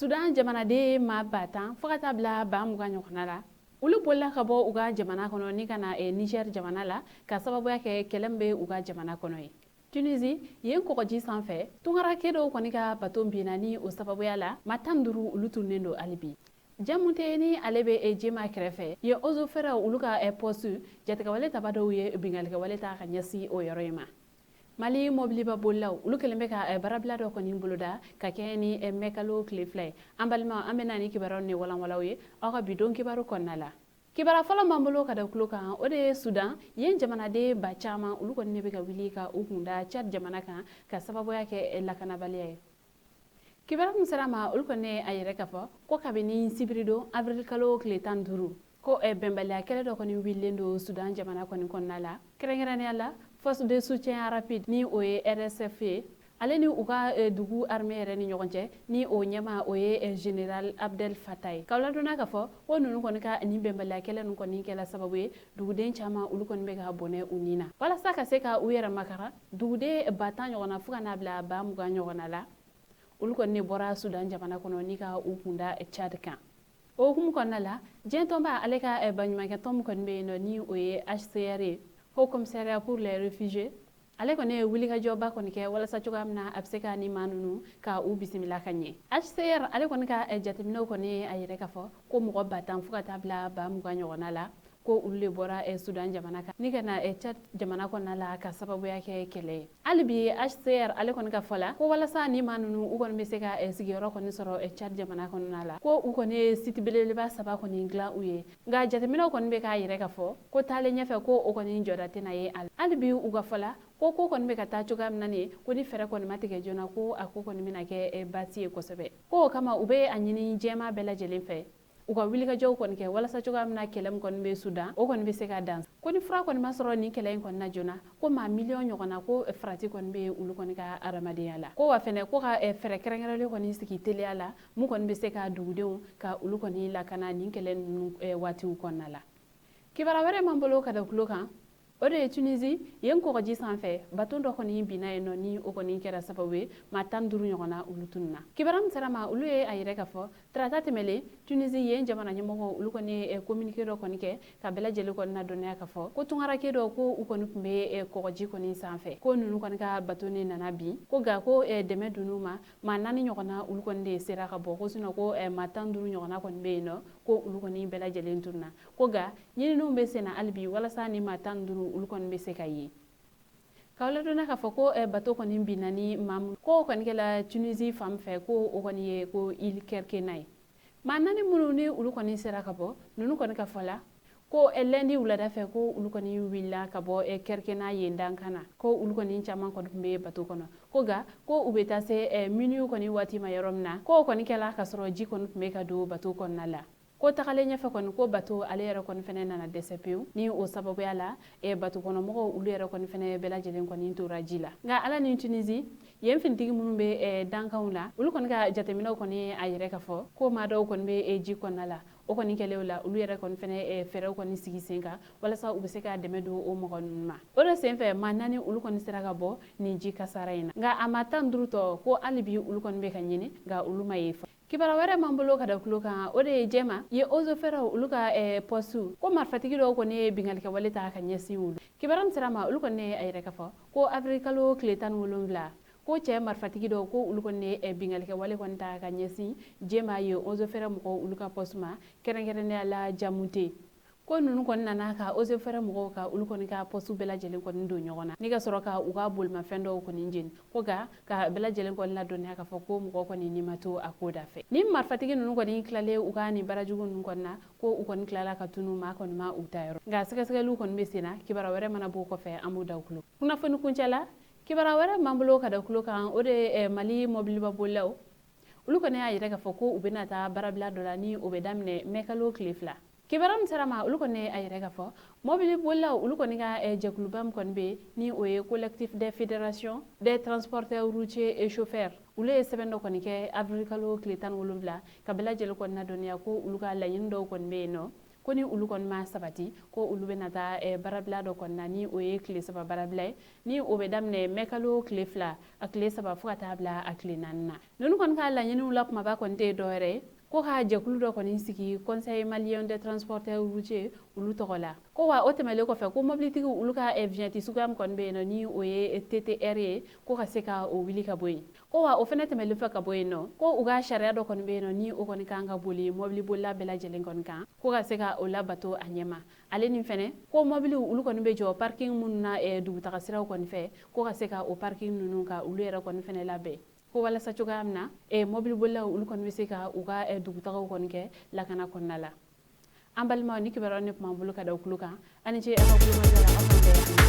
Sudan jamanaden maa 10 000 fo ka taa bila 20 000 ɲɔgɔnna la, olu bolila ka bɔ u ka jamana kɔnɔ ni ka na Niger jamana la, ka sababuya kɛ kɛlɛ min bɛ u ka jamana kɔnɔ ye. Tunisie, yen kɔgɔji sanfɛ, tungaranke dɔw kɔni ka bato binna, ni o sababuya la maa 15, olu tununnen don hali bi. Jamute ni ale bɛ Jema kɛrɛfɛ yen, eaux et forêts olu ka poste, jatigɛwale taba dɔw ye binkannikɛwale ta ka ɲɛsin o yɔrɔ in ma. Mali mɔbiliba bolilaw, olu kɛlen bɛ ka baarabila dɔ kɔni boloda ka kɛ ni mɛkalo tile 2 ye. An balima, an bɛ na ni kibaruyaw ni walanwalaw ye aw ka bi don kibaru kɔnɔna la. Kibaruya fɔlɔ m'an bolo ka da tulo kan, o de ye Sudan yen jamanaden ba caman, olu kɔni ne bɛ ka wuli ka u kunda Tchad jamana kan, ka sababuya kɛ lakanabaliya ye. Kibaruya min sera ma, olu kɔni a yɛrɛ k'a fɔ ko kabini sibiridon avril kalo tile 15, ko bɛnbaliya kɛlɛ dɔ kɔni wulilen don Sudan jamana kɔni kɔnɔna la, kɛrɛnkɛrɛnnenya la Force de soutien rapide, ni o ye RSF ye, ale ni u ka dugu armée yɛrɛ ni ɲɔgɔn cɛ, ni o ɲɛma o ye général Abdel Fattah ye. K'aw ladɔnniya k'a fɔ ko ninnu kɔni ka nin bɛnbaliya kɛlɛ ninnu kɔni kɛla sababu ye, duguden caman, olu kɔni bɛ ka bɔnɛ u ni na. Walasa ka se ka u yɛrɛ makara, duguden 10 000 ɲɔgɔnna fo ka n'a bila 20 000 ɲɔgɔnna la, olu kɔni ne bɔra Sudan jamana kɔnɔ ni ka u kunda Tchad kan. O hukumu kɔnɔna la, diɲɛ tɔnba ale ka baɲumankɛ tɔn min kɔni bɛ yen nɔ, ni o ye HCR ye, Haut Commissariat pour les réfugiés, ale kɔni ye wulikajɔba kɔni kɛ walasa cogoya min na a bɛ se ka ni maa ninnu ka u bisimila ka ɲɛ. HCR ale kɔni ka jateminɛw kɔni ye a yɛrɛ k'a fɔ ko mɔgɔ 10 000 fo ka taa bila 20 000 ɲɔgɔnna la, ko olu de bɔra Sudan jamana kan ni ka na Tchad jamana kɔnɔna la, ka sababuya kɛ kɛlɛ ye. Hali bi, HCR ale kɔni ka fɔ la ko walasa ni maa ninnu u kɔni bɛ se ka sigiyɔrɔ kɔni sɔrɔ Tchad jamana kɔnɔna la, ko u kɔni ye site belebeleba saba kɔni dilan u ye. Nka jateminɛw kɔni bɛ k'a yɛrɛ k'a fɔ ko taalen ɲɛfɛ, ko o kɔni jɔda tɛna ye a la. Hali bi, u ka fɔ la ko ko kɔni bɛ ka taa cogoya min na nin ye, ko ni fɛɛrɛ kɔni ma tigɛ joona, ko a ko kɔni bɛna kɛ baasi ye kosɛbɛ. Ko o kama, u bɛ a ɲini diɲɛmaa bɛɛ lajɛlen fɛ, u ka wulikajɔw kɔni kɛ walasa cogoya min na kɛlɛ min kɔni bɛ Sudan, o kɔni bɛ se ka dan. Ko ni fura kɔni ma sɔrɔ nin kɛlɛ in kɔni na joona, ko maa miliyɔn ɲɔgɔnna, ko farati kɔni bɛ olu kɔni ka adamadenya la. Ko wa fɛnɛ, ko ka fɛɛrɛ kɛrɛnkɛrɛnlen kɔni sigi teliya la, mun kɔni bɛ se ka dugudenw ka olu kɔni lakana nin kɛlɛ ninnu waatiw kɔnɔna la. Kibaruya wɛrɛ m'an bolo ka da tulo kan, o de ye Tunisie yen kɔgɔji sanfɛ, bato dɔ kɔni binna yen nɔ, ni o kɔni kɛra sababu ye maa 15 ɲɔgɔnna, olu tununna. Kibaruya min sera ma, olu ye a yɛrɛ k'a fɔ tarata tɛmɛlen, Tunisie yen jamana ɲɛmɔgɔ, olu kɔni ye communiqué dɔ kɔni kɛ ka bɛɛ lajɛlen kɔni ladɔnniya k'a fɔ ko tungaranke dɔ, ko u kɔni tun bɛ kɔgɔji kɔni sanfɛ, ko ninnu kɔni ka bato ne nana bin. Ko nka ko dɛmɛ donn'u ma, maa naani ɲɔgɔnna, olu kɔni de sera ka bɔ. Ko sinon ko maa 15 ɲɔgɔnna kɔni bɛ yen nɔ, ko olu kɔni bɛɛ lajɛlen tununna. Ko nka ɲininiw bɛ sen na hali bi walasa ni maa 15, olu kɔni bɛ se ka ye. K'aw ladɔnniya k'a fɔ ko bato kɔni binna ni maa min, ko o kɔni kɛla Tunisie fan fɛ, ko o kɔni ye ko île Kerkena ye. Maa naani minnu ni olu kɔni sera ka bɔ, ninnu kɔni ka fɔ la ko lundi wulada fɛ, ko olu kɔni wulila ka bɔ Kerkena yen dankan na, ko olu kɔni caman kɔni tun bɛ bato kɔnɔ. Ko nka ko u bɛ taa se minuit kɔni waati ma yɔrɔ min na, ko o kɔni kɛla ka sɔrɔ ji kɔni tun bɛ ka don bato kɔnɔna la. Ko tagalen ɲɛfɛ kɔni, ko bato ale yɛrɛ kɔni fɛnɛ nana dɛsɛ pewu, ni o sababuya la bato kɔnɔmɔgɔw, olu yɛrɛ kɔni fɛnɛ bɛɛ lajɛlen kɔni tora ji la. Nka ala ni Tunisie yen finitigi minnu bɛ dankanw la, olu kɔni ka jateminɛw kɔni a yɛrɛ ka fɔ ko maa dɔw kɔni bɛ ji kɔnɔna la. O kɔni kɛlen la, olu yɛrɛ kɔni fɛnɛ fɛɛrɛw kɔni sigi sen kan walasa u bɛ se ka dɛmɛ don o mɔgɔ ninnu ma. O de senfɛ, maa naani, olu kɔni sera ka bɔ nin ji kasara in na. Nka a maa 15 tɔ, ko hali bi olu kɔni bɛ ka ɲini, nka olu ma ye. Kibaruya wɛrɛ m'an bolo ka da tulo kan, o de ye Jɛma ye eaux et forêts olu ka poste, ko marifatigi dɔw kɔni ye binkannikɛwale ta ka ɲɛsin olu. Kibaruya min sera ma, olu kɔni ye a yɛrɛ k'a fɔ ko avril kalo tile 17, ko cɛ marifatigi dɔw, ko olu kɔni ye binkannikɛwale kɔni ta ka ɲɛsin Jɛma ye eaux et forêts mɔgɔw, olu ka poste ma, kɛrɛnkɛrɛnnenya la Jamute. Ko ninnu kɔni nana ka eaux et forêts mɔgɔw ka olu kɔni ka poste bɛɛ lajɛlen kɔni don ɲɔgɔn na, ni ka sɔrɔ ka u ka bolimafɛn dɔw kɔni jeni. Ko nka ka bɛɛ lajɛlen kɔni ladɔnniya k'a fɔ ko mɔgɔ kɔni ni ma to a ko da fɛ. Ni marifatigi ninnu kɔni tilalen u ka nin baarajugu ninnu kɔni na, ko u kɔni tilala ka tunu, maa kɔni ma u ta yɔrɔ. Nka sɛgɛsɛgɛliw kɔni bɛ sen na. Kibaruya wɛrɛ mana bɔ o kɔfɛ, an b'o da u tulo. Kunnafoni kuncɛ la, kibaruya wɛrɛ m'an bolo ka da tulo kan, o de ye Mali mɔbiliba bolilaw, olu kɔni y'a yɛrɛ k'a fɔ ko u bɛna taa baarabila dɔ la, ni o bɛ daminɛ mɛkalo tile 2. Kibaruya min sera ma, olu kɔni a yɛrɛ k'a fɔ mɔbili bolilaw, olu kɔni ka jɛkuluba min kɔni bɛ yen, ni o ye Collectif des fédérations des transporteurs routiers et chauffeurs, olu ye sɛbɛn dɔ kɔni kɛ avril kalo tile 17 ka bɛɛ lajɛlen kɔni ladɔnniya ko olu ka laɲini dɔw kɔni bɛ yen nɔ. Ko ni olu kɔni ma sabati, ko olu bɛna taa baarabila dɔ kɔni na, ni o ye tile 3 baarabila ye, ni o bɛ daminɛ mɛkalo tile 2 a tile 3 fo ka taa bila a tile 4 na. Ninnu kɔni ka laɲiniw la kumaba kɔni tɛ dɔwɛrɛ ye, ko ka jɛkulu dɔ kɔni sigi Conseil malien des transporteurs routiers olu tɔgɔ la. Ko wa o tɛmɛlen kɔfɛ, ko mobilitigiw olu ka vignette suguya min kɔni bɛ yen nɔ, ni o ye TTR ye, ko ka se ka o wuli ka bɔ yen. Ko wa o fɛnɛ tɛmɛlen fɛ ka bɔ yen nɔ, ko u ka sariya dɔ kɔni bɛ yen nɔ, ni o kɔni kan ka boli mɔbilibolila bɛɛ lajɛlen kɔni kan, ko ka se ka o labato a ɲɛma. Ale ni fɛnɛ ko mɔbiliw olu kɔni bɛ jɔ parking minnu na dugutaga siraw kɔni fɛ, ko ka se ka o parking ninnu ka olu yɛrɛ kɔni fɛnɛ labɛn, ko walasa cogoya min na mɔbilibolilaw olu kɔni bɛ se ka u ka dugutagaw kɔni kɛ lakana kɔnɔna la. An balimaw, ni kibaruya ni kuma bolo ka da tulo kan, aw ni ce aw ka kulomajɔ la. Aw k'an bɛn.